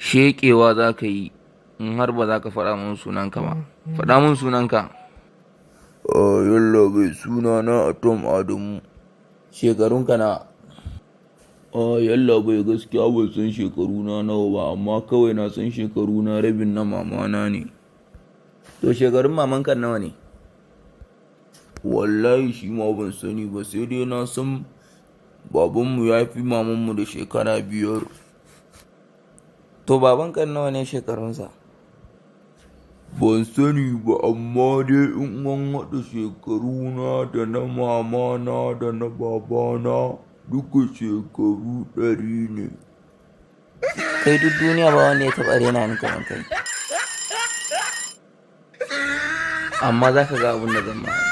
Sheƙewa za ka yi in har ba za ka faɗa min sunanka ba. Faɗa min sunanka. Yallaɓai, sunana Atom Adamu. Shekarunka nawa? Yallaɓai, gaskiya ban san shekaruna nawa ba, amma kawai na san shekaruna rabin na mamana ne. To shekarun mamanka nawa ne? Wallahi shi ma ban sani ba, sai dai na san babanmu ya fi mamanmu da shekara 5. To babanka nawa ne shekarunsa? Ban sani ba, amma dai in an haɗa shekaruna da na mamana da na babana duka shekaru 100 ne. Kai duk duniya ba wanda ya taɓa rena ni kamar kai. Amma za ka ga abin da zan ma.